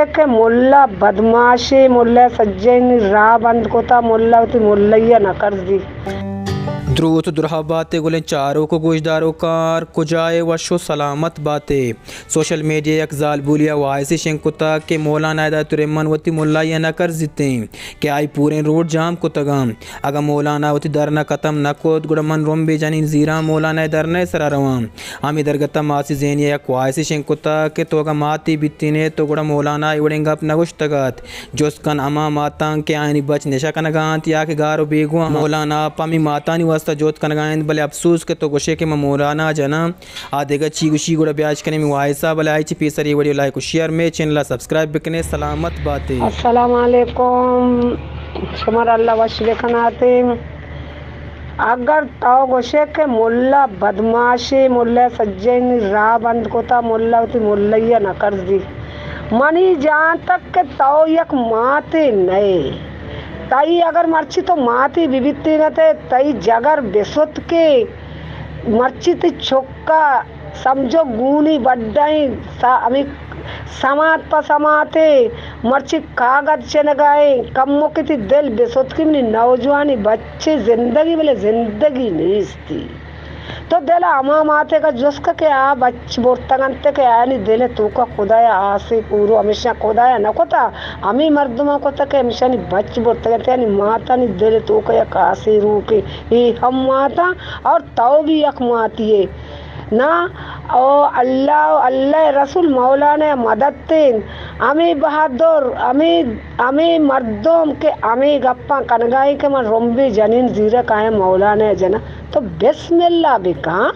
کہ ملا بدماشے، ملا سجہیں راہ بند کتا، ملا وتی ملئی ءَ نہ کرزی۔ دروت درہباتے گلیں چاروک و گوشداروکاں، کجائے وش و سلامت باتے۔ سوشل میڈیا یک زالبولیا وائسے شنگ کتا کہ مولانا ہدایت الرحمن وتی ملائی ءَ نہ کرزیتیں کہ آئی پوریں روڈ جام کتگاں۔ اگاں مولانا وتی دھرنا ختم نہ کت، گڑا من رمبے جنین زیراں مولانا ءِ دھرنا ءِ سرا رواں۔ ہمے درگت ءَ ماسی زینی ءَ یک وائسے شنگ کتا کہ تو اگاں ماتے بیتین ئے تو گڑا مولانا ءَ اے وڑیں گپ نہ گوشتگ ات۔ جست کن ہما ماتاں کہ آیانی بچ نشہ کنگا انت یا کہ گار و بیگواہ انت۔ مولانا پہ ہمے ماتانی واستا جہد کنگا انت، بلے اپسوز کہ تو گوشے کہ من مولانا ءَ جناں۔ آ دگہ چی گوشی گڑا بیا اشکنیں ہمے وائس ءَ، بلے آئی چہ پیسر اے ویڈیو لائک و شیئر مچین ءَ سبسکرائب بکنے۔ سلامت باتے۔ السلام علیکم، شمارا اللہ وش بکناتے۔ اگر تو گوشے کہ ملا بدماشے، ملا سجہیں راہ بند کتا، ملا وتی ملئی ءَ نہ کرزی۔ منی جان تک کہ تو یک ماتے نئے۔ تئی اگر مرچی تو ماتے ببیتینتے، تئی جگر بستکے، مرچی تئی چکا سمجھو گونی بڈائیں سا-، ہمے سمات پہ سماتے، مرچی کاگد چنگائیں، کموکے تئی دل بستکے، منی نوجوانی بچے زندگی، بلے زندگی نیستی۔ تو دل ءَ ہما ماتے کا جست کہ آ بچ برتگ انت کہ آیانی دل ءِ توکا خدایا آسے پورو، ہمیشاں خدایا نہ کتا، ہمے مردماں کتا کہ ہمیشانی بچ برتگ انت، یعنی ماتانی دل ءِ توکا یک آسے روکے، اے ہم ماتاں اور تو بھی یک ماتی ئے۔ نا، او اللہ، اللہ ءِ رسول مولانا ءِ مدد ایں۔ ہمے بہادر، ہمے، ہمے مردم کہ ہمے گپاں کنگا ایں کہ من رمبے جنین زیرک آیاں مولانا ءَ جناں۔ تو بسم اللہ بکن۔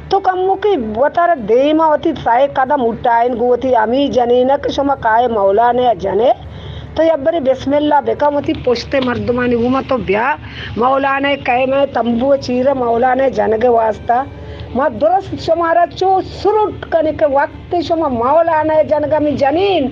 تو کموکے وتارا دیما وتی سئے قدم اٹھائین گوں وتی ہمے جنین ءَ کہ شما کائے مولانا ءَ جنے۔ تو یبرے بسم اللہ بکن وتی پشت ءِ مردمانی گوما تو بیا مولانا ءِ کئے مئے تمبو ءِ چیرا مولانا ءِ جنگ ءِ واسطہ۔ ما درست شمارا چو سرٹ کنیں کہ وقت شما مولانا ءِ جنگ ءَ ہمے جنین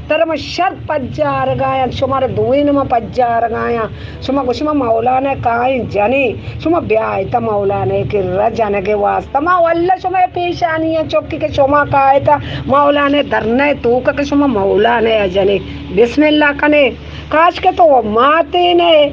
ترا من شر پجارگایاں، شمارا دوئیناں من پجارگایاں۔ شما گوشے ما مولانا ءَ کائیں جنیں، شما بیایتا مولانا ءِ کرا جنگ ءِ واسطہ۔ ما واللہ شما پیشانی ءَ چکی کہ شما کائتا مولانا ءِ دھرنا ءِ توکا کہ شما مولانا ءَ جنے۔ بسم اللہ کنے۔ کاش کہ تو ماتے نئے،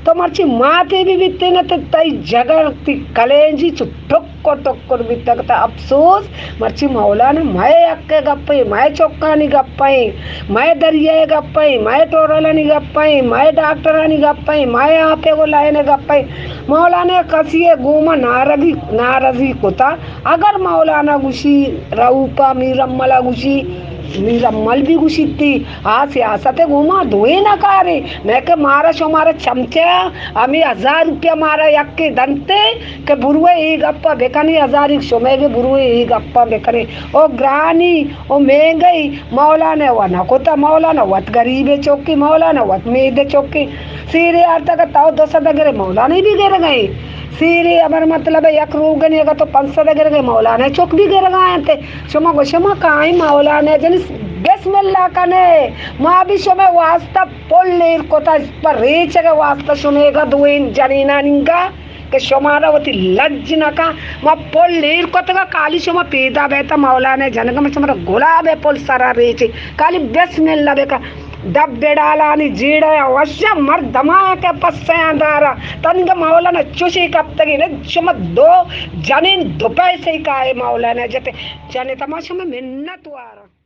تو مرچی ماتے ببیتین ات، تئی جگر، تئی کلینجی چو ٹکر ٹکر بیتگ ات۔ افسوس، مرچی مولانا مئے حق ءِ گپ ایں، مئے چکانی گپ ایں، مئے دریا ءِ گپ ایں، مئے ٹورلانی گپ ایں، مئے ڈاکٹرانی گپ ایں، مئے آپ ءِ گوں لائن ءِ گپ ایں۔ مولانا کسی ءِ گوما ناراضی، ناراضی کتا۔ اگر مولانا گوشی، رؤف ءَ، میر امل ءَ گوشی، میر امل بھی گوشیتی، آ سیاست ءِ گوما دوئیں نہ کارے، نہ کہ مارا شمارا چمچہ ہمے ہزار روپیہ مارا یکے دنتے کہ بروئے اے گپا بکنے، ہزاری شمئیگے بروئے اے گپا بکنے۔ او گرانی، او مہنگئی، مولانا و نہ کتا، مولانا وت غریبے چوکی، مولانا وت میدے چوکی۔ سیرے آرتا کہ تو دو سد گرے، مولانا بھی گر گئے۔ سیرے ہمر مطلب ہے یک روگنے اگا تو پنچ سد گرگے، مولانا چوک بھی گرگا انت۔ شما گوشے ما کائیں مولانا جنی، بسم اللہ کنے، ما بھی شمے واسطہ پل ایر کتا، پر ریچگ واسطہ شمے گا دوئیں جنینانینگا کہ شمارا وتی لج نہ کن۔ ما پل ایر کتگا، کالی شما پیدا بیتا مولانا جنگا، ما شمارا گلاب پل سرا ریچے، کالی بسم اللہ بکا۔ دپ بڈالانی جیڑہ ء وشاں مرد دمایا کہ پسیاں دارا۔ تنیگا مولانا چوشی کپتگی نہ، شما دو جنین دو پیسے کائے مولانا جتے۔ جنے تما شما منت وارا۔